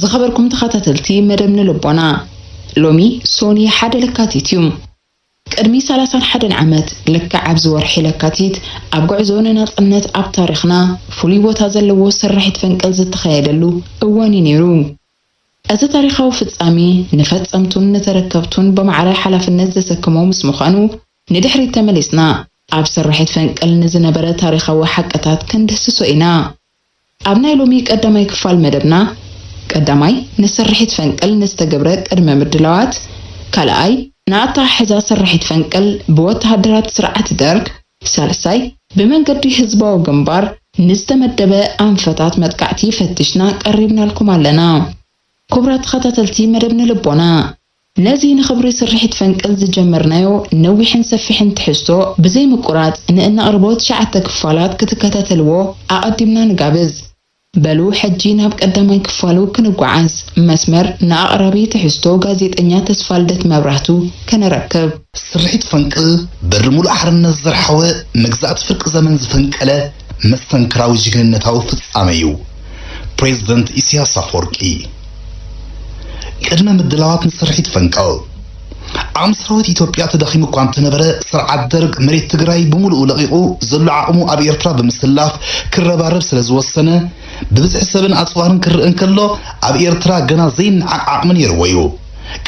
ዝኸበርኩም ተኸታተልቲ መደብ ንልቦና፣ ሎሚ ሶኒ ሓደ ለካቲት እዩ። ቅድሚ ሰላሳን ሓደን ዓመት፣ ልክዕ ኣብዚ ወርሒ ለካቲት፣ ኣብ ጉዕዞ ንናጽነት ኣብ ታሪኽና ፍሉይ ቦታ ዘለዎ ስርሒት ፈንቅል ዝተኻየደሉ እዋን እዩ ነይሩ። እዚ ታሪኻዊ ፍጻሜ፣ ንፈጸምቱን ንተረከብቱን ብማዕረ ሓላፍነት ዘሰክሞ ምስ ምዃኑ፣ ንድሕሪት ተመሊስና፣ ኣብ ስርሒት ፈንቅል ንዝነበረ ታሪኻዊ ሓቅታት ክንድህስሶ ኢና። ኣብ ናይ ሎሚ ቀዳማይ ክፋል መደብና፣ ቀዳማይ፣ ንስርሒት ፈንቅል ንዝተገብረ ቅድመ ምድላዋት፣ ካልኣይ፣ ንኣተሓሕዛ ስርሒት ፈንቅል ብወተሃደራት ስርዓት ደርግ፣ ሳልሳይ፣ ብመንገዲ ህዝባዊ ግንባር ንዝተመደበ ኣንፈታት መጥቃዕቲ ፈቲሽና ቀሪብናልኩም ኣለና። ክቡራት ተኸታተልቲ መደብ ንልቦና፣ ነዚ ንኽብሪ ስርሒት ፈንቅል ዝጀመርናዮ ነዊሕን ሰፊሕን ትሕዝቶ ብዘይ ምቁራጽ ንእነቕርቦ ትሽዓተ ክፋላት ክትከታተልዎ ኣቐዲምና ንጋብዝ። በሉ፣ ሕጂ ናብ ቀዳማይ ክፋሉ ክንጓዓዝ፣ መስመር ንኣቕራቢ ትሕዝቶ ጋዜጠኛ ተስፋልደት መብራህቱ ከነረክብ። ስርሒት ፈንቅል በሪ ሙሉእ ሓርነት ዝዘርሓወ፣ መግዛእቲ ፍርቂ ዘመን ዝፈንቀለ መስተንክራዊ ጅግንነታዊ ፍጻመ እዩ። ፕሬዝደንት ኢሳያስ ኣፈወርቂ። ቅድመ ምድላዋት ንስርሒት ፈንቅል። ዓቕሚ ሰራዊት ኢትዮጵያ ተዳኺሙ እኳ እንተነበረ፣ ስርዓት ደርግ መሬት ትግራይ ብምሉኡ ለቒቑ፣ ዘሎ ዓቕሙ ኣብ ኤርትራ ብምስላፍ ክረባረብ ስለ ዝወሰነ፣ ብብዝሒ ሰብን ኣጽዋርን ክረኣ እንከሎ፣ ኣብ ኤርትራ ገና ዘይነዓቕ ዓቕሚ ነይርዎ እዩ።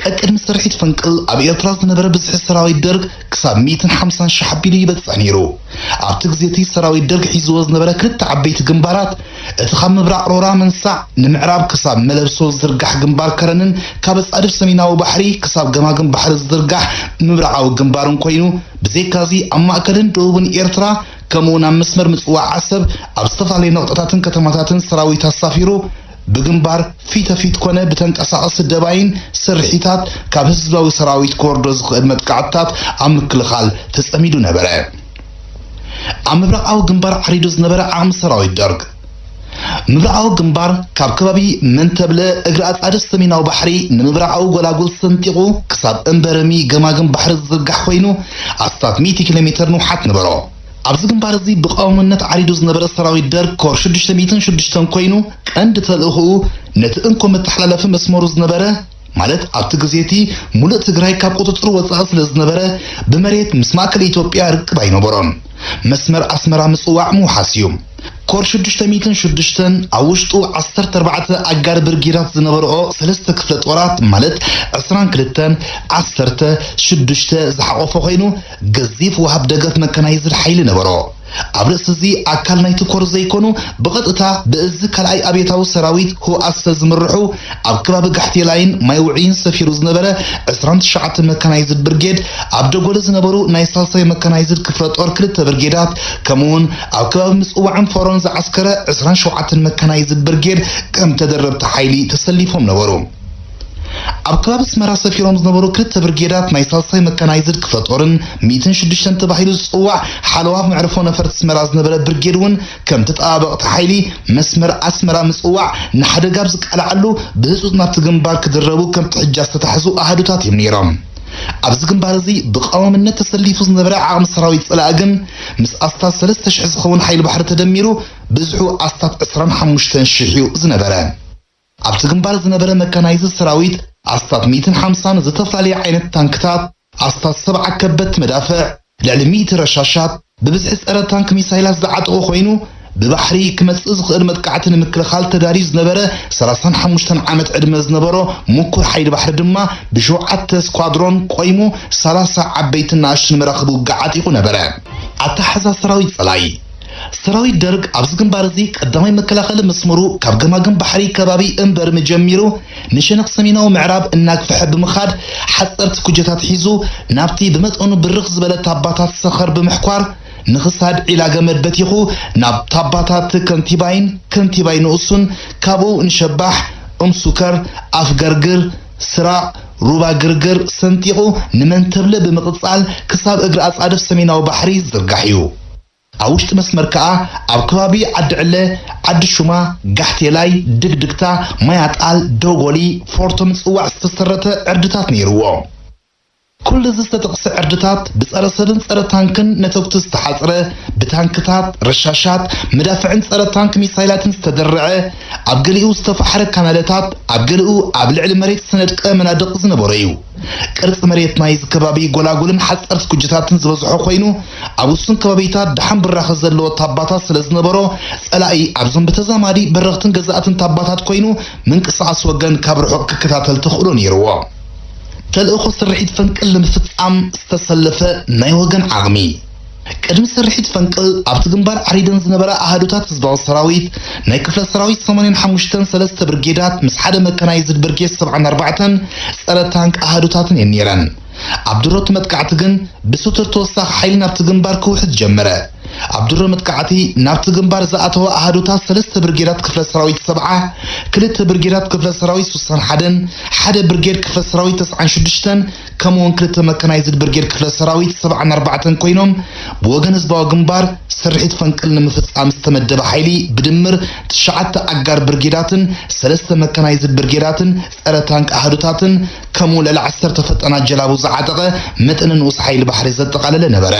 ቀቅድሚ ስርሒት ፈንቅል ኣብ ኤርትራ ዝነበረ ብዝሒ ሰራዊት ደርግ ክሳብ ሚእትን ሓምሳን ሺሕ ኣቢሉ ይበጽሕ ነይሩ። ኣብቲ ግዜ እቲ ሰራዊት ደርግ ሒዝዎ ዝነበረ ክልተ ዓበይቲ ግንባራት፣ እቲ ካብ ምብራቕ ሮራ መንሳዕ ንምዕራብ ክሳብ መለብሶ ዝዝርጋሕ ግንባር ከረንን ካብ ኣጻድፍ ሰሜናዊ ባሕሪ ክሳብ ገማግም ባሕሪ ዝዝርጋሕ ምብራቓዊ ግንባርን ኮይኑ፣ ብዘይካዚ ኣብ ማእከልን ደቡብን ኤርትራ ከምኡ እውን ኣብ መስመር ምጽዋዕ ዓሰብ ኣብ ዝተፈላለዩ ነቑጣታትን ከተማታትን ሰራዊት ኣሳፊሩ ብግንባር ፊተፊት ኮነ ብተንቀሳቐሲ ደባይን ስርሒታት ካብ ህዝባዊ ሰራዊት ክወርዶ ዝኽእል መጥቃዕትታት ኣብ ምክልኻል ተጸሚዱ ነበረ። ኣብ ምብራቓዊ ግንባር ዓሪዱ ዝነበረ ዓቕሚ ሰራዊት ደርግ። ምብራቓዊ ግንባር ካብ ከባቢ መንተብለ እግሪ ኣጻድፍ ሰሜናዊ ባሕሪ ንምብራቓዊ ጎላጉል ሰንጢቑ ክሳብ እምበረሚ ገማግም ባሕሪ ዝዝርጋሕ ኮይኑ ኣስታት ሚእቲ ኪሎ ሜተር ንውሓት ነበሮ። ኣብዚ ግንባር እዚ ብቐዋምነት ዓሪዱ ዝነበረ ሰራዊት ደርግ ኮር ሽዱሽተ ሚእትን ሽዱሽተን ኮይኑ ቀንዲ ተልእኾኡ ነቲ እንኮ መተሓላለፊ መስመሩ ዝነበረ ማለት ኣብቲ ግዜ እቲ ሙሉእ ትግራይ ካብ ቁጽጽር ወጻኢ ስለ ዝነበረ፣ ብመሬት ምስ ማእከል ኢትዮጵያ ርክብ ኣይነበሮን። መስመር ኣስመራ ምጽዋዕ ምውሓስ እዩ። ኮር ሽዱሽተ ሚእትን ሽዱሽተን ኣብ ውሽጡ ዓሰርተ ኣርባዕተ ኣጋር ብርጌዳት ዝነበርኦ ሰለስተ ክፍለ ጦራት ማለት ዕስራን ክልተን፣ ዓሰርተ፣ ሽዱሽተ ዝሓቖፈ ኮይኑ፣ ገዚፍ ወሃብ ደገፍ መካናይዝድ ሓይሊ ነበሮ። ኣብ ርእሲ እዚ ኣካል ናይቲ ኮር ዘይኮኑ ብቐጥታ ብእዚ ካልኣይ ኣብዮታዊ ሰራዊት ህውኣት ዝምርሑ ኣብ ከባቢ ጋሕቴላይን ማይ ውዕይን ሰፊሩ ዝነበረ ዕስራን ትሽዓተን መካናይዝድ ብርጌድ፣ ኣብ ደጎሊ ዝነበሩ ናይ ሳልሳይ መካናይዝድ ክፍለ ጦር ክልተ ብርጌዳት፣ ከምኡውን ኣብ ከባቢ ምጽዋዕን ፎሮን ዝዓስከረ ዕስራን ሸውዓተን መካናይዝድ ብርጌድ ከም ተደረብቲ ሓይሊ ተሰሊፎም ነበሩ። ኣብ ከባቢ ኣስመራ ሰፊሮም ዝነበሩ ክልተ ብርጌዳት ናይ ሳልሳይ መካናይዝድ ክፍለ ጦርን ሚእትን ሽዱሽተን ተባሂሉ ዝጽዋዕ ሓለዋ መዕርፎ ነፈርቲ ኣስመራ ዝነበረ ብርጌድ እውን ከም ተጠባበቕቲ ሓይሊ መስመር ኣስመራ ምጽዋዕ ንሓደጋ ኣብ ዝቃልዓሉ ብህጹጽ ናብቲ ግንባር ክድረቡ ከም ትሕጃ ዝተታሕዙ ኣሃዱታት እዮም ነይሮም። ኣብዚ ግንባር እዚ ብቐዋምነት ተሰሊፉ ዝነበረ ዓቕሚ ሰራዊት ጸላኢ ግን ምስ ኣስታት ሰለስተ ሽሕ ዝኸውን ሓይሊ ባሕሪ ተደሚሩ ብዝሑ ኣስታት ዕስራን ሓሙሽተን ሽሕ እዩ ዝነበረ። ኣብቲ ግንባር ዝነበረ መካናይዝድ ሰራዊት ኣስታት ሚእትን ሓምሳን ዝተፈላለየ ዓይነት ታንክታት፣ ኣስታት ሰብዓ ከበድቲ መዳፍዕ፣ ልዕሊ ሚእቲ ረሻሻት፣ ብብዝሒ ጸረ ታንክ ሚሳይላት ዝዓጠቑ ኮይኑ፣ ብባሕሪ ክመጽእ ዝኽእል መጥቃዕቲ ንምክልኻል ተዳልዩ ዝነበረ ሰላሳን ሓሙሽተን ዓመት ዕድመ ዝነበሮ ምኩር ሓይሊ ባሕሪ ድማ ብሸውዓተ ስኳድሮን ቆይሙ ሰላሳ ዓበይትን ንኣሽቱን መራኽብ ውግእ ዓጢቑ ነበረ። ኣተሓሕዛ ሰራዊት ጸላኢ። ሰራዊት ደርግ ኣብዚ ግንባር እዚ ቀዳማይ መከላኸሊ መስመሩ ካብ ገማግም ባሕሪ ከባቢ እምበርሚ ጀሚሩ ንሸነኽ ሰሜናዊ ምዕራብ እናግፍሐ ብምኻድ ሓጸርቲ ኩጀታት ሒዙ ናብቲ ብመጠኑ ብርኽ ዝበለ ታባታት ሰኸር ብምሕኳር ንኽሳድ ዒላ ገመድ በቲኹ ናብ ታባታት ከንቲባይን ከንቲባይ ንኡሱን ካብኡ ንሸባሕ፣ እምሱከር፣ ኣፍገርግር፣ ስራቕ፣ ሩባ ግርግር ሰንጢቑ ንመንተብለ ብምቕጻል ክሳብ እግሪ ኣጻድፍ ሰሜናዊ ባሕሪ ዝዝርጋሕ እዩ። ኣብ ውሽጢ መስመር ከኣ ኣብ ከባቢ ዓዲ ዕለ፣ ዓዲ ሹማ፣ ጋሕቴላይ፣ ድግድግታ፣ ማያጣል፣ ደጎሊ፣ ፎርቶ ምጽዋዕ ዝተሰረተ ዕርድታት ነይርዎ። ኩሉ እዚ ዝተጠቕሰ ዕርድታት ብጸረ ሰብን ጸረ ታንክን ነተጉቲ ዝተሓጽረ፣ ብታንክታት፣ ረሻሻት፣ መዳፍዕን ጸረ ታንክ ሚሳይላትን ዝተደርዐ፣ ኣብ ገሊኡ ዝተፋሕረ ካናለታት፣ ኣብ ገሊኡ ኣብ ልዕሊ መሬት ዝተነድቀ መናድቕ ዝነበሮ እዩ። ቅርጺ መሬት ናይዚ ከባቢ ጎላጉልን ሓጸርቲ ኩጀታትን ዝበዝሖ ኮይኑ፣ ኣብ ውሱን ከባቢታት ደሓን ብራኸ ዘለዎ ታባታት ስለ ዝነበሮ፣ ጸላኢ ኣብዞም ብተዛማዲ በረኽትን ገዛእትን ታባታት ኮይኑ ምንቅስቓስ ወገን ካብ ርሑቕ ክከታተል ተኽእሎ ነይርዎ። ተልእኾ ስርሒት ፈንቅል ንምፍጻም ዝተሰለፈ ናይ ወገን ዓቕሚ። ቅድሚ ስርሒት ፈንቅል ኣብቲ ግንባር ዓሪደን ዝነበራ ኣሃዱታት ህዝባዊ ሰራዊት፣ ናይ ክፍለ ሰራዊት ሰማንያን ሓሙሽተን ሰለስተ ብርጌዳት ምስ ሓደ መካናይዝድ ብርጌድ ሰብዓን ኣርባዕተን ጸረ ታንክ ኣሃዱታትን እየን ነይረን። ኣብ ድሮቲ መጥቃዕቲ ግን ብስቱር ተወሳኺ ሓይሊ ናብቲ ግንባር ክውሕድ ጀመረ። ኣብ ድሮ መጥቃዕቲ ናብቲ ግንባር ዝኣተዋ ኣሃዱታት ሰለስተ ብርጌዳት ክፍለ ሰራዊት ሰብዓ፣ ክልተ ብርጌዳት ክፍለ ሰራዊት ስሳን ሓደን፣ ሓደ ብርጌድ ክፍለ ሰራዊት ተስዓን ሽዱሽተን፣ ከምኡውን ክልተ መካናይዝድ ብርጌድ ክፍለ ሰራዊት ሰብዓን ኣርባዕተን ኮይኖም፣ ብወገን ህዝባዊ ግንባር ስርሒት ፈንቅል ንምፍጻም ዝተመደበ ሓይሊ ብድምር ትሽዓተ ኣጋር ብርጌዳትን ሰለስተ መካናይዝድ ብርጌዳትን ጸረ ታንክ ኣሃዱታትን ከምኡ ልዕሊ ዓሰርተ ፈጣናት ጀላቡ ዝዓጠቐ መጠነ ንኡስ ሓይሊ ባሕሪ ዘጠቓለለ ነበረ።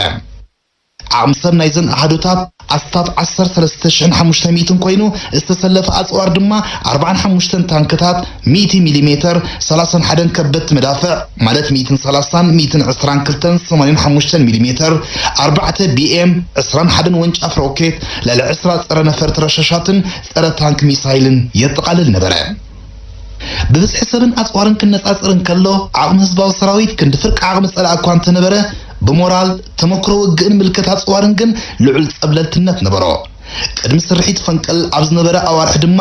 ዓቕሚ ሰብ ናይዘን ኣሃዱታት ኣስታት ዓሰርተ ሰለስተ ሽሕን ሓሙሽተ ሚእትን ኮይኑ፣ ዝተሰለፈ ኣጽዋር ድማ ኣርባዓን ሓሙሽተን ታንክታት፣ ሚእቲ ሚሊሜተር፣ ሰላሳን ሓደን ከበድቲ መዳፍዕ፣ ማለት ሚእትን ሰላሳን ሚእትን ዕስራን ክልተን ሰማንያን ሓሙሽተን ሚሊሜተር፣ ኣርባዕተ ቢ ኤም፣ ዕስራን ሓደን ወንጫፍ ሮኬት፣ ልዕሊ ዕስራ ጸረ ነፈርቲ ረሻሻትን ጸረ ታንክ ሚሳይልን የጠቓልል ነበረ። ብብዝሒ ሰብን ኣጽዋርን ክነጻጸር እንከሎ፣ ዓቕሚ ህዝባዊ ሰራዊት ክንዲ ፍርቂ ዓቕሚ ጸላኢ እኳ እንተነበረ፣ ብሞራል፣ ተመክሮ ውግእን ምልከት ኣጽዋርን ግን ልዑል ጸብለልትነት ነበሮ። ቅድሚ ስርሒት ፈንቅል ኣብ ዝነበረ ኣዋርሕ ድማ፣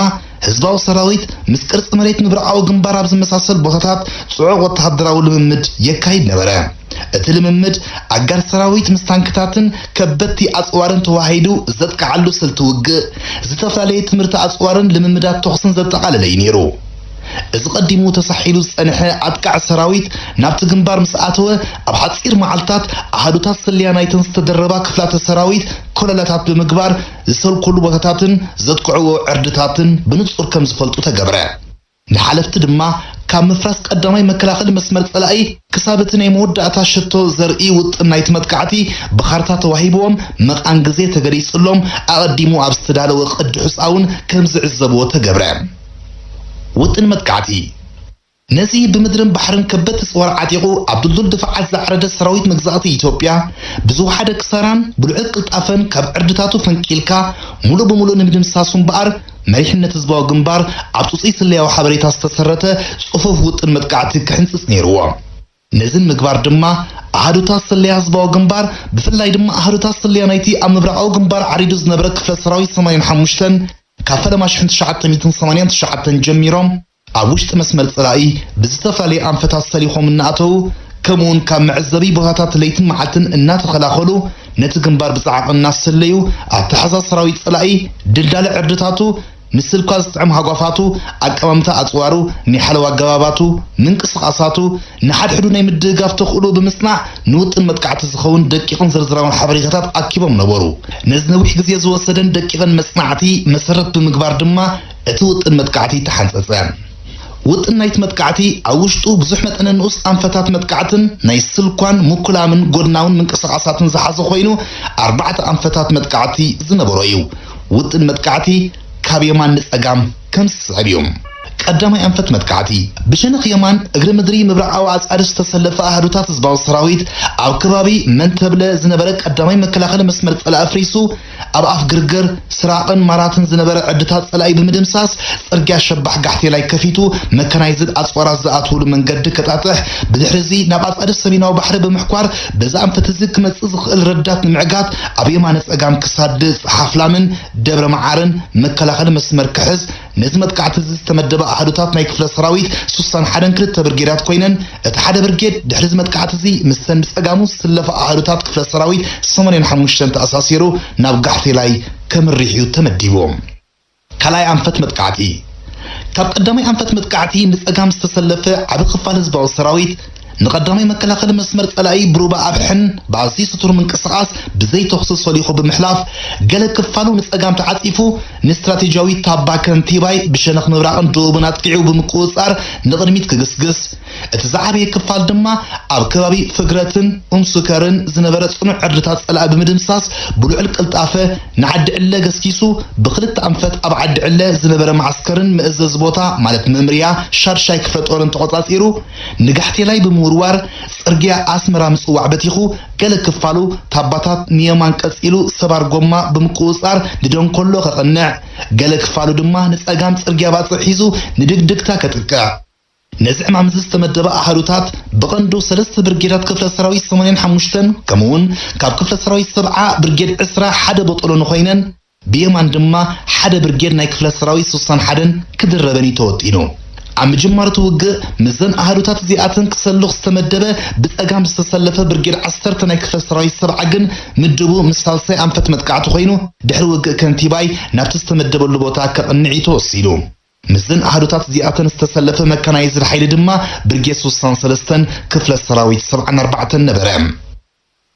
ህዝባዊ ሰራዊት ምስ ቅርጺ መሬት ምብራቓዊ ግንባር ኣብ ዝመሳሰል ቦታታት ጽዑቕ ወተሃደራዊ ልምምድ የካይድ ነበረ። እቲ ልምምድ፣ ኣጋር ሰራዊት ምስ ታንክታትን ከበድቲ ኣጽዋርን ተዋሃሂዱ ዘጥቅዓሉ ስልቲ ውግእ፣ ዝተፈላለየ ትምህርቲ ኣጽዋርን ልምምዳት ተኹስን ዘጠቓለለ እዩ ነይሩ። እዚ ቀዲሙ ተሳሒሉ ዝጸንሐ ኣጥቃዒ ሰራዊት ናብቲ ግንባር ምስ ኣተወ፣ ኣብ ሓጺር መዓልታት ኣሃዱታት ስለያ ናይተን ዝተደረባ ክፍላተ ሰራዊት ኮለላታት ብምግባር፣ ዝሰልኩሉ ቦታታትን ዘጥቅዕዎ ዕርድታትን ብንጹር ከም ዝፈልጡ ተገብረ። ንሓለፍቲ ድማ፣ ካብ ምፍራስ ቀዳማይ መከላኸሊ መስመር ጸላኢ ክሳብ እቲ ናይ መወዳእታ ሽቶ ዘርኢ ውጥን ናይቲ መጥቃዕቲ ብኻርታ ተዋሂብዎም፣ መቓን ግዜ ተገሊጹሎም፣ ኣቐዲሙ ኣብ ዝተዳለወ ቅዲ ሑጻ እውን ከም ዝዕዘብዎ ተገብረ። ውጥን መጥቃዕቲ። ነዚ ብምድርን ባሕርን ከበድቲ ጽዋር ዓጢቑ ኣብ ድልዱል ድፋዓት ዝዓረደ ሰራዊት መግዛእቲ ኢትዮጵያ፣ ብዝወሓደ ክሳራን ብልዑል ቅልጣፈን ካብ ዕርድታቱ ፈንቂልካ፣ ሙሉእ ብሙሉእ ንምድምሳሱ እምበኣር፣ መሪሕነት ህዝባዊ ግንባር ኣብ ጽጹይ ስለያዊ ሓበሬታ ዝተሰረተ ጽፉፍ ውጥን መጥቃዕቲ ክሕንጽጽ ነይርዎ። ነዚ ንምግባር ድማ፣ ኣሃዱታት ስለያ ህዝባዊ ግንባር፣ ብፍላይ ድማ ኣሃዱታት ስለያ ናይቲ ኣብ ምብራቓዊ ግንባር ዓሪዱ ዝነበረ ክፍለ ሰራዊት ሰማንያን ሓሙሽተን፣ ካብ ፈለማ ሽሕን ትሽዓተ ሚእትን ሰማንያን ትሽዓተን ጀሚሮም፣ ኣብ ውሽጢ መስመር ጸላኢ ብዝተፈላለየ ኣንፈታት ሰሊኾም እናኣተዉ፣ ከምኡውን ካብ መዕዘቢ ቦታታት ለይትን መዓልትን እናተኸላኸሉ፣ ነቲ ግንባር ብጻዕቒ እናሰለዩ፣ ኣተሓዛ ሰራዊት ጸላኢ፣ ድልዳለ ዕርድታቱ፣ ንስልኳ ዝጥዕም ሃጓፋቱ፣ ኣቀማምታ ኣጽዋሩ፣ ናይ ሓለዋ ኣገባባቱ፣ ምንቅስቓሳቱ፣ ንሓድሕዱ ናይ ምድግጋፍ ተኽእሎ ብምጽናዕ፣ ንውጥን መጥቃዕቲ ዝኸውን ደቂቕን ዝርዝራውን ሓበሬታታት ኣኪቦም ነበሩ። ነዚ ነዊሕ ግዜ ዝወሰደን ደቂቕን መጽናዕቲ መሰረት ብምግባር ድማ፣ እቲ ውጥን መጥቃዕቲ ተሓንጸጸ። ውጥን ናይቲ መጥቃዕቲ ኣብ ውሽጡ ብዙሕ መጠነ ንኡስ ኣንፈታት መጥቃዕትን ናይ ስልኳን ምኩላምን ጎድናውን ምንቅስቓሳትን ዝሓዘ ኮይኑ፣ ኣርባዕተ ኣንፈታት መጥቃዕቲ ዝነበሮ እዩ። ውጥን መጥቃዕቲ ካብ የማን ንጸጋም ከም ዝስዕብ እዩ። ቀዳማይ ኣንፈት መጥቃዕቲ። ብሸነኽ የማን እግሪ ምድሪ ምብራቓዊ ኣጻድፍ ዝተሰለፈ ኣሃዱታት ህዝባዊ ሰራዊት ኣብ ከባቢ መንተብለ ዝነበረ ቀዳማይ መከላኸሊ መስመር ጸላኢ ኣፍሪሱ፣ ኣብ ኣፍ ግርግር፣ ስራቕን ማራትን ዝነበረ ዕድታት ጸላኢ ብምድምሳስ፣ ጽርግያ ሸባሕ ጋሕቴላይ ከፊቱ፣ መካናይዝድ ኣጽዋራት ዝኣትውሉ መንገዲ ከጣጥሕ፣ ብድሕሪ እዚ ናብ ኣጻድፍ ሰሜናዊ ባሕሪ ብምሕኳር፣ በዚ ኣንፈት እዚ ክመጽእ ዝኽእል ረዳት ንምዕጋት፣ ኣብ የማነ ጸጋም ክሳድጽ ሓፍላምን ደብረ መዓርን መከላኸሊ መስመር ክሕዝ፣ ነዚ መጥቃዕቲ እዚ ዝተመደባ ኣሃዱታት ናይ ክፍለ ሰራዊት ሱሳን ሓደን ክልተ ብርጌዳት ኮይነን፣ እቲ ሓደ ብርጌድ ድሕሪ እዚ መጥቃዕቲ እዚ ምስተን ብጸጋሙ ዝስለፋ ኣሃዱታት ክፍለ ሰራዊት ሰማንያን ሓሙሽተን ተኣሳሲሩ ናብ ጋሕቴላይ ከምርሕ እዩ ተመዲቡ። ካልኣይ ኣንፈት መጥቃዕቲ። ካብ ቀዳማይ ኣንፈት መጥቃዕቲ ንጸጋም ዝተሰለፈ ዓቢ ክፋል ህዝባዊ ሰራዊት፣ ንቐዳማይ መከላኸሊ መስመር ጸላኢ ብሩባ ኣብሕን ብኣዝዩ ስቱር ምንቅስቓስ ብዘይ ተኹሲ ሰሊኹ ብምሕላፍ፣ ገለ ክፋሉ ንጸጋም ተዓጺፉ፣ ንስትራቴጂያዊ ታባ ከንቲባይ ብሸነኽ ምብራቕን ደቡብን ኣጥቂዑ ብምቁጽጻር ንቕድሚት ክግስግስ፣ እቲ ዝዓበየ ክፋል ድማ ኣብ ከባቢ ፍግረትን ኡምሱከርን ዝነበረ ጽኑዕ ዕርድታት ጸላኢ ብምድምሳስ፣ ብልዑል ቅልጣፈ ንዓዲ ዕለ ገስጊሱ፣ ብኽልተ ኣንፈት ኣብ ዓዲ ዕለ ዝነበረ መዓስከርን መእዘዚ ቦታ፣ ማለት መምርያ ሻድሻይ ክፍለ ጦርን ተቖጻጺሩ፣ ንጋሕቴላይ ብምውርዋር፣ ጽርግያ ኣስመራ ምጽዋዕ በቲኹ፣ ገለ ክፋሉ ታባታት ንየማን ቀጺሉ፣ ሰባር ጎማ ብምቁጽጻር ንደንኮሎ ከቕንዕ፣ ገለ ክፋሉ ድማ ንጸጋም ጽርግያ ባጽዕ ሒዙ ንድግድግታ ከጥቅዕ። ነዚ ዕማም እዚ ዝተመደባ ኣሃዱታት ብቐንዱ ሰለስተ ብርጌዳት ክፍለ ሰራዊት ሰማንያን ሓሙሽተን፣ ከምኡውን ካብ ክፍለ ሰራዊት ሰብዓ ብርጌድ ዕስራ ሓደ ቦጦሎኒ ኮይነን፣ ብየማን ድማ ሓደ ብርጌድ ናይ ክፍለ ሰራዊት ስሳን ሓደን ክድረበን እዩ ተወጢኑ። ኣብ ምጅማር እቲ ውግእ፣ ምስዘን ኣሃዱታት እዚኣተን ክሰልኽ ዝተመደበ ብጸጋም ዝተሰለፈ ብርጌድ ዓሰርተ ናይ ክፍለ ሰራዊት ሰብዓ ግን ምድቡ ምስ ሳልሳይ ኣንፈት መጥቃዕቲ ኮይኑ፣ ድሕሪ ውግእ ከንቲባይ ናብቲ ዝተመደበሉ ቦታ ከቕንዕ እዩ ተወሲኑ። ምስዘን ኣሃዱታት እዚኣተን ዝተሰለፈ መካናይዝድ ሓይሊ ድማ ብርጌድ ስሳን ሰለስተን ክፍለ ሰራዊት ሰብዓን ኣርባዕተን ነበረ።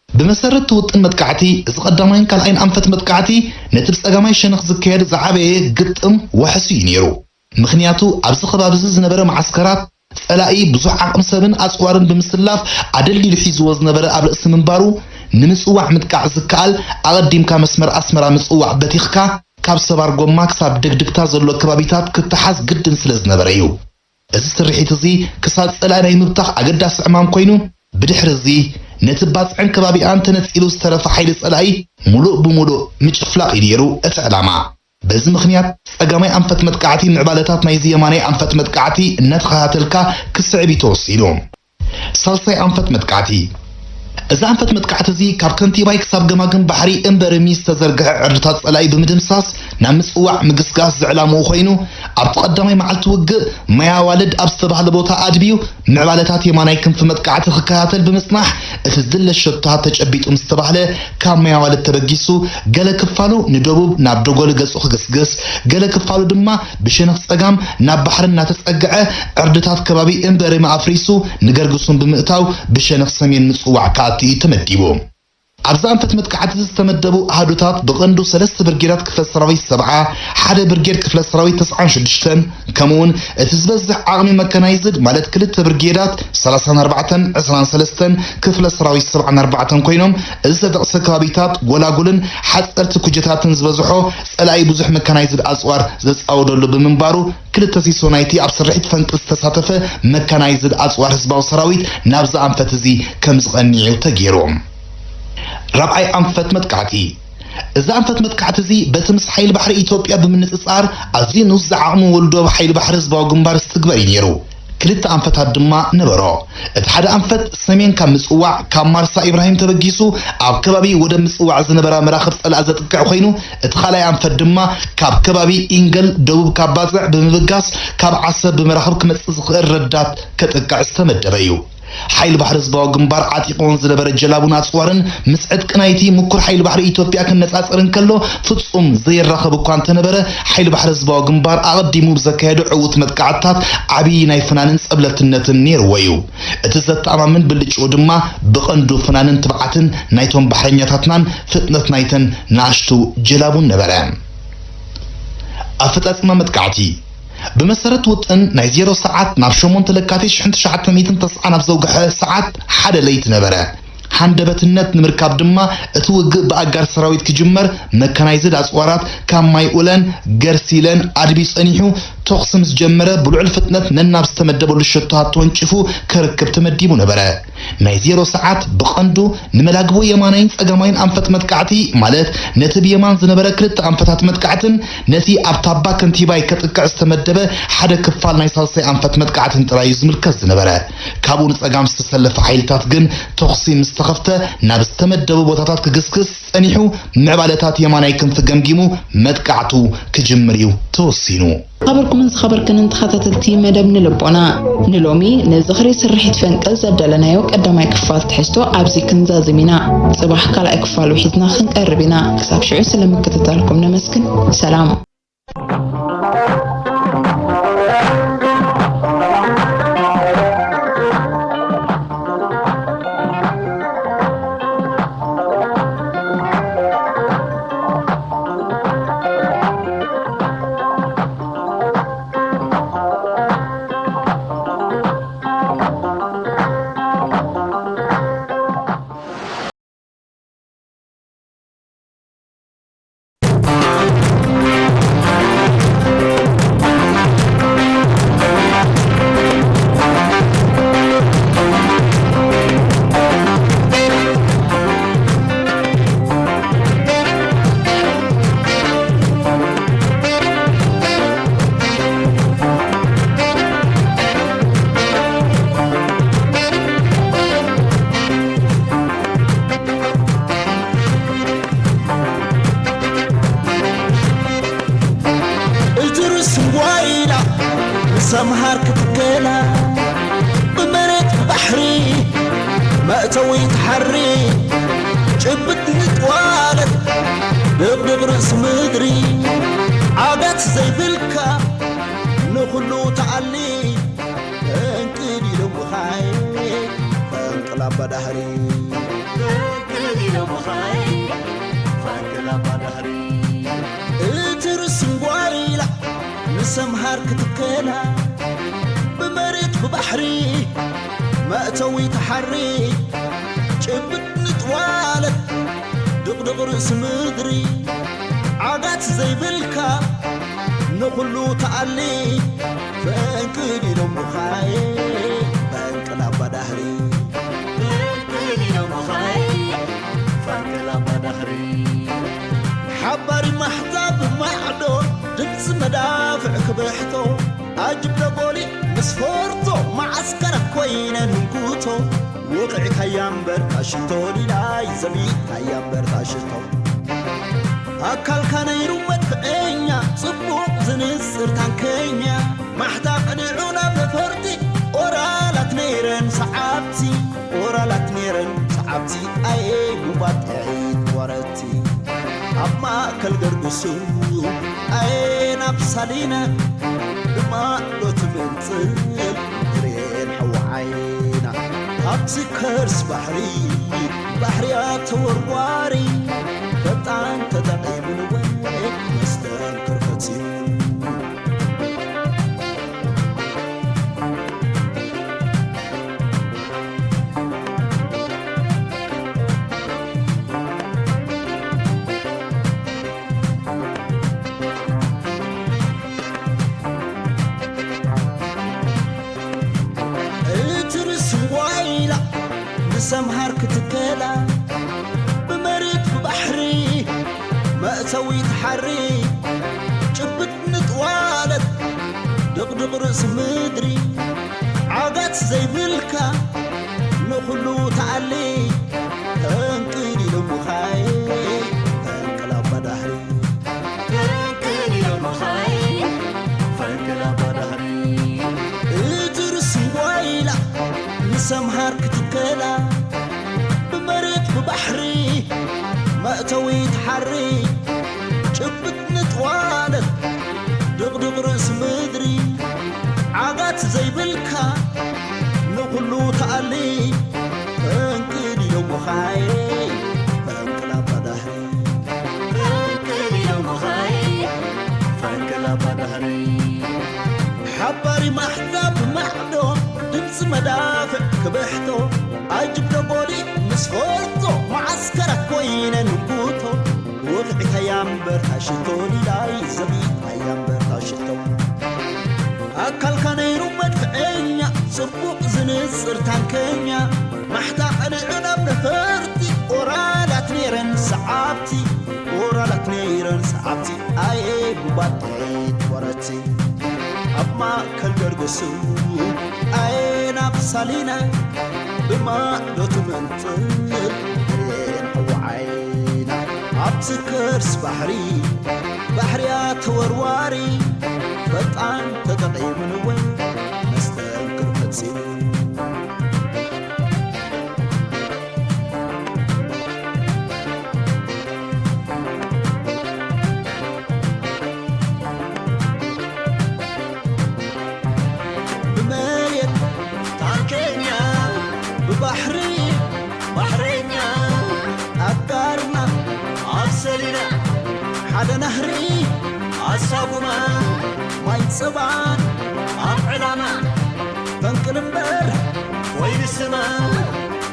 ብመሰረት እቲ ውጥን መጥቃዕቲ፣ እዚ ቀዳማይን ካልኣይን ኣንፈት መጥቃዕቲ ነቲ ብጸጋማይ ሸነኽ ዝካየድ ዝዓበየ ግጥም ዋሕሱ እዩ ነይሩ። ምኽንያቱ ኣብዚ ከባቢ እዚ ዝነበረ መዓስከራት ጸላኢ ብዙሕ ዓቕሚ ሰብን ኣጽዋርን ብምስላፍ ኣደልዲሉ ሒዝዎ ዝነበረ ኣብ ርእሲ ምንባሩ፣ ንምጽዋዕ ምጥቃዕ ዝከኣል ኣቐዲምካ መስመር ኣስመራ ምጽዋዕ በቲኽካ ካብ ሰባር ጎማ ክሳብ ደግድግታ ዘሎ ከባቢታት ክተሓዝ ግድን ስለ ዝነበረ እዩ። እዚ ስርሒት እዚ ክሳብ ጸላኢ ናይ ምብታኽ ኣገዳሲ ዕማም ኮይኑ፣ ብድሕሪ እዚ ነቲ ባጽዕን ከባቢኣን ተነጺሉ ዝተረፈ ሓይሊ ጸላኢ ሙሉእ ብሙሉእ ምጭፍላቕ እዩ ነይሩ እቲ ዕላማ። በዚ ምኽንያት ጸጋማይ ኣንፈት መጥቃዕቲ ምዕባለታት ናይዚ የማናይ ኣንፈት መጥቃዕቲ እናተኸታተልካ ክስዕብ እዩ ተወሲኑ። ሳልሳይ ኣንፈት መጥቃዕቲ። እዚ ኣንፈት መጥቃዕቲ እዚ ካብ ከንቲባይ ክሳብ ገማግም ባሕሪ እምበርሚ ዝተዘርግሐ ዕርድታት ጸላኢ ብምድምሳስ ናብ ምጽዋዕ ምግስጋስ ዝዕላምኡ ኮይኑ፣ ኣብቲ ቀዳማይ መዓልቲ ውግእ ማይ ኣዋልድ ኣብ ዝተባህለ ቦታ ኣድብዩ ምዕባለታት የማናይ ክንፊ መጥቃዕቲ ክከታተል ብምጽናሕ፣ እቲ ዝድለ ሸቶታት ተጨቢጡ ምስ ተባህለ ካብ ማይ ኣዋልድ ተበጊሱ ገለ ክፋሉ ንደቡብ ናብ ደጎሊ ገጹ ክግስግስ፣ ገለ ክፋሉ ድማ ብሸነኽ ጸጋም ናብ ባሕሪ እናተጸግዐ ዕርድታት ከባቢ እምበርሚ ኣፍሪሱ ንገርግሱን ብምእታው ብሸነኽ ሰሜን ምጽዋዕ ክኣቱ እዩ ተመዲቡ። ኣብዚ ኣንፈት መጥቃዕቲ ዝተመደቡ ኣሃዱታት ብቐንዱ ሰለስተ ብርጌዳት ክፍለ ሰራዊት ሰብዓ፣ ሓደ ብርጌድ ክፍለ ሰራዊት ተስዓን ሽዱሽተን፣ ከምኡውን እቲ ዝበዝሕ ዓቕሚ መካናይዝድ ማለት ክልተ ብርጌዳት ሰላሳን ኣርባዕተን ዕስራን ሰለስተን ክፍለ ሰራዊት ሰብዓን ኣርባዕተን ኮይኖም፣ እዚ ዝተጠቕሰ ከባቢታት ጎላጉልን ሓፀርቲ ኩጀታትን ዝበዝሖ ጸላኢ ብዙሕ መካናይዝድ ኣጽዋር ዘጻወደሉ ብምንባሩ፣ ክልተ ሲሶ ናይቲ ኣብ ስርሒት ፈንቅል ዝተሳተፈ መካናይዝድ ኣጽዋር ህዝባዊ ሰራዊት ናብዚ ኣንፈት እዚ ከም ዝቐንዕ እዩ ተገይሩ። ራብዓይ ኣንፈት መጥቃዕቲ። እዚ ኣንፈት መጥቃዕቲ እዚ በቲ ምስ ሓይሊ ባሕሪ ኢትዮጵያ ብምንጽጻር ኣዝዩ ንኡስ ዝዓቕሙ ወልዶ ሓይሊ ባሕሪ ህዝባዊ ግንባር ዝትግበር እዩ ነይሩ። ክልተ ኣንፈታት ድማ ነበሮ። እቲ ሓደ ኣንፈት ሰሜን ካብ ምጽዋዕ ካብ ማርሳ ኢብራሂም ተበጊሱ ኣብ ከባቢ ወደብ ምጽዋዕ ዝነበራ መራኽብ ጸላኢ ዘጥቅዕ ኮይኑ፣ እቲ ካልኣይ ኣንፈት ድማ ካብ ከባቢ ኢንገል ደቡብ ካብ ባጽዕ ብምብጋስ ካብ ዓሰብ ብመራኽብ ክመጽእ ዝኽእል ረዳት ከጥቅዕ ዝተመደበ እዩ። ሓይሊ ባሕሪ ህዝባዊ ግንባር ዓጢቕዎን ዝነበረ ጀላቡን ኣጽዋርን ምስ ዕጥቂ ናይቲ ምኩር ሓይሊ ባሕሪ ኢትዮጵያ ክነጻጸር እንከሎ ፍጹም ዘይራኸብ እኳ እንተነበረ፣ ሓይሊ ባሕሪ ህዝባዊ ግንባር ኣቐዲሙ ብዘካየዶ ዕዉት መጥቃዕትታት ዓብዪ ናይ ፍናንን ጸብለልትነትን ነይርዎ እዩ። እቲ ዘተኣማምን ብልጭኡ ድማ ብቐንዱ ፍናንን ትብዓትን ናይቶም ባሕረኛታትናን ፍጥነት ናይተን ንኣሽቱ ጀላቡን ነበረ። ኣፈጻጽማ መጥቃዕቲ። ብመሰረት ውጥን ናይ ዜሮ ሰዓት ናብ ሸሞንተ ለካቲት ሽሕን ትሽዓተ ሚእትን ተስዓን ኣብ ዘውግሐ ሰዓት ሓደ ለይቲ ነበረ። ሃንደበትነት ንምርካብ ድማ እቲ ውግእ ብኣጋር ሰራዊት ክጅመር፣ መካናይዝድ ኣጽዋራት ካብ ማይ ኡለን ገርሲለን ኣድብዩ ጸኒሑ፣ ተኹሲ ምስ ጀመረ ብልዑል ፍጥነት ነናብ ዝተመደበሉ ሸቶታት ተወንጪፉ ክርክብ ተመዲቡ ነበረ። ናይ ዜሮ ሰዓት ብቐንዱ ንመላግቦ የማናይን ጸጋማይን ኣንፈት መጥቃዕቲ፣ ማለት ነቲ ብየማን ዝነበረ ክልተ ኣንፈታት መጥቃዕትን ነቲ ኣብ ታባ ከንቲባይ ከጥቅዕ ዝተመደበ ሓደ ክፋል ናይ ሳልሳይ ኣንፈት መጥቃዕትን ጥራይ እዩ ዝምልከት ዝነበረ። ካብኡ ንጸጋም ዝተሰለፈ ሓይልታት ግን ተኹሲ ምስ ተኸፍተ ናብ ዝተመደቡ ቦታታት ክግስግስ ጸኒሑ፣ ምዕባለታት የማናይ ክንፊ ገምጊሙ መጥቃዕቱ ክጅምር እዩ ተወሲኑ። ዝኸበርኩምን ዝኸበርክንን ተኸታተልቲ መደብ ንልቦና፣ ንሎሚ ንዝኽሪ ስርሒት ፈንቅል ዘዳለናዮ ቀዳማይ ክፋል ትሕዝቶ ኣብዚ ክንዛዝም ኢና። ጽባሕ ካልኣይ ክፋሉ ሒዝና ክንቀርብ ኢና። ክሳብ ሽዑ ስለ ምክትታልኩም ነመስግን። ሰላም። ጭብጥ ንጥዋለት ድቕድቕ ርእሲ ምድሪ ዓጋት ዘይብልካ ንኹሉ ተኣሊ ፈንቅል ኢሎምኻይ ፈንቅል ኣባዳህሪ ፈንቅል ኢሎምኻይ ፈንቅል ኣባዳህሪ እቲ ርስንጓይላ ንሰምሃር ክትከላ ብመሬት ብባሕሪ መእተዊ ተሓሪ ጭብጥ ንጥዋለት ድቕድቕ ርእሲ ምድሪ ዓጋት ዘይብልካ ንኹሉ ተኣሊ ፈንቅል ኢሎምኻይ ፈንቅል ኣባዳህሪ ፈንቅል ኢሎምኻይ ፈንቅል ኣባዳህሪ ሓባሪ ማሕዛብ ማዕዶ ድምፂ መዳፍዕ ክብሕቶ ኣጅብ ደጎሊ ምስ ፎርቶ መዓስከረ ኮይነን ህንኩቶ ውቕዒ ካያ እምበር ታሽቶ ሊላይ ዘቢት ካያ እምበር ታሽቶ ኣካልካ ነይሩ መድፍዐኛ ጽቡቕ ዝንጽር ታንከኛ ማሕታ ቅንዑ ናብ ነፈርቲ ኦራላት ነይረን ሰዓብቲ ኦራላት ነይረን ሰዓብቲ ኣየ ሙባጥዒት ወረቲ ኣብ ማእከል ገርግሱ ኣየ ናብ ሳሊና ብማዕዶ ትምንጽል ብሬን ሓዊ ዓይና ኣብቲ ከርስ ባሕሪ ባሕርያ ተወርዋሪ ፈጣን ተጠቒሙ ንወ መስተንክር ፈትዩ እቲ ርስንጓይላ ንሰምሃር ክትከላ ብመሬት ብባሕሪ መእተዊ ትሓሪ ጭብጥ ንጥዋለት ድቕድቕ ርእሲ ምድሪ ዓጋት ዘይብልካ ንኹሉ ተኣሊ ፈንቅል ኢሎምኻይ ፈንቅል ኣባዳህሪ ፈንቅል ኢሎምኻይ ፈንቅል ኣባዳህሪ እቲ ርስንጓይላ ንሰምሃር ክትከላ ብመሬት ብባሕሪ መእተዊ ትሓሪ ጭብጥ ንጥዋለት ድቕድቕ ርእሲ ምድሪ ዓጋት ዘይብልካ ንኹሉ ተኣሊ ፈንቅል ኢሎምኻይ ፈንቅል ኣባዳህሪ ፈንቅል ኢሎምኻይ ፈንቅል ኣባዳህሪ ሓባሪ ማሕዛብ ማዕዶ ድምፂ መዳፍዕ ክብሕቶ ኣጅብ ደጎሊ ምስ ፎርቶ መዓስከራት ኮይነን ህንኩቶ ውቕዒ ካያ እምበር ታሽቶ ሊላይ ዘቢት ካያ እምበር ታሽቶ ኣካልካ ነይሩ መድፍዐኛ ጽቡቕ ዝንጽር ታንከኛ ማሕታ ቀኒዑ ናብ ነፈርቲ ኦራላት ነይረን ሰዓብቲ ኦራላት ነይረን ሰዓብቲ ኣየ ብባጥዒት ወረቲ ኣብ ማእከል ገርግሱ ኣየ ናብ ሳሊና ብማዕዶ ትመንጽል ብሬን ሕወዓይና ኣብቲ ከርስ ባሕሪ ባሕርያ ተወርዋሪ ፈጣን ተጠቒሙ ንወ መስተንክር ፈጺሙ ብመሬት ታንከኛ ብባሕሪ ባሕረኛ ኣጋርና ኣብ ሰሊና ሓደ ናህሪ ኣሳጉማ ማይ ጸባን ኣብ ዕላማ ፈንቅል እምበር ኮይኑ ስማ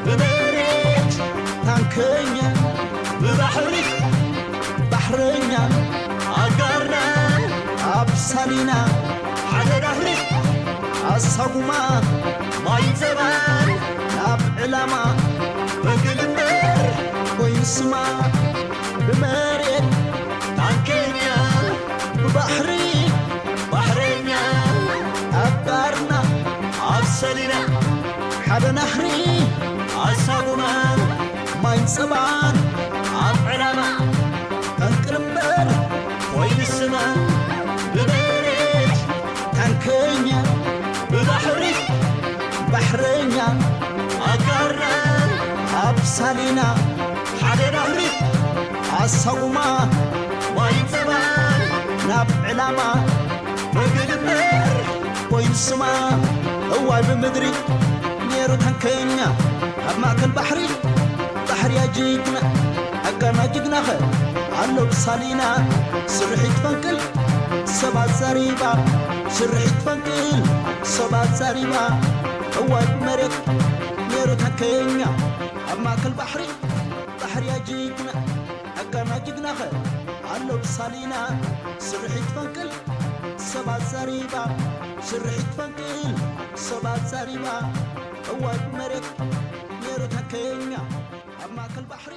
ብመሬት ታንከኛ ብባሕሪ ባሕረኛ ኣጋርና ኣብ ሳሊና ሓደ ዳህሪ ኣሳጉማ ማይ ጸባን ናብ ዕላማ በግል እምበር ኮይኑ ስማ ብመሬት ታንከኛ ብባሕሪ ባሕረኛ ኣጋርና ኣብ ሰሊና ሓደ ናህሪ ኣሳጉማ ማይ ጸባን ኣብ ዕላማ ፈንቅል እምበር ኮይኑ ስማ ብመሬት ታንከኛ ብባሕሪ ባሕረኛ ኣጋርና ኣብ ሳሊና ሓደ ዳህሪ ኣሳጉማ ዋይን ዘባን ናብ ዕላማ መግድበር ኮይኑ ስማ እዋይ ብምድሪ ነይሩ ታንከኛ ኣብ ማእከል ባሕሪ ባሕርያ ጅግና ኣጋና ጅግናኸ ኣሎ ብሳሊና ስርሒት ፈንቅል ሰባት ዘሪባ ስርሒት ፈንቅል ሰባት ዘሪባ እዋይ መሬት ነይሩ ታንከኛ ኣብ ማእከል ባሕሪ ባሕርያ ጅግና ኣጋና ጅግናኸ ኣሎ ብሳሊና ስርሒት ፈንቅል ሰባት ዘሪባ ስርሒት ፈንቅል ሰባት ዘሪባ እዋይ መሬት ነይሩ ታንከኛ ኣብ ማእከል ባሕሪ